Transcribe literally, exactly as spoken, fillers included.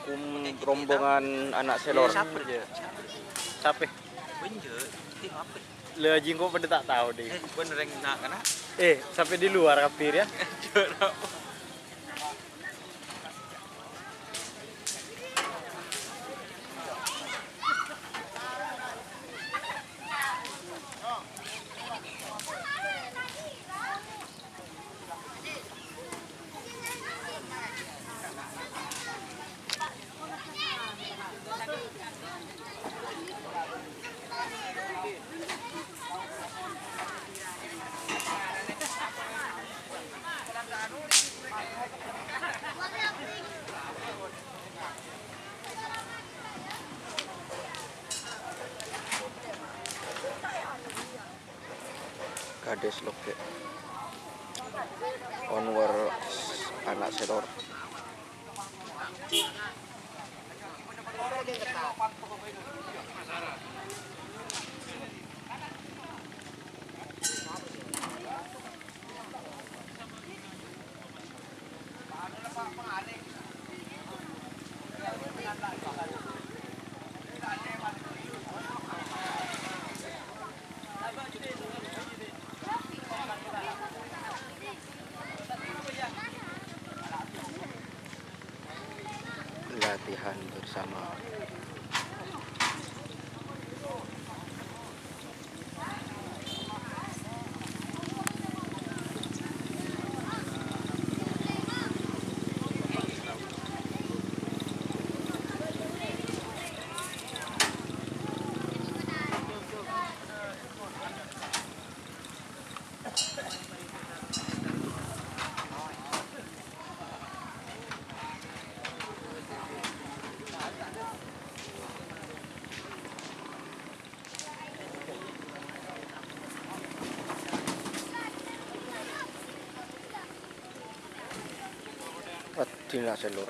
Kum-, rombongan ana' sèlor. Sapè, jâ'? Sapè? Bânnya', tim apa? Lah, jingko padâ ta' tao, deh. Eh, bân rèng na'-kana'. Eh, sampai di luar kabbhi, ya? Jâ', Gadis logè'. Onward, ana' sèlor. Latihan bersama. Adina sèlor.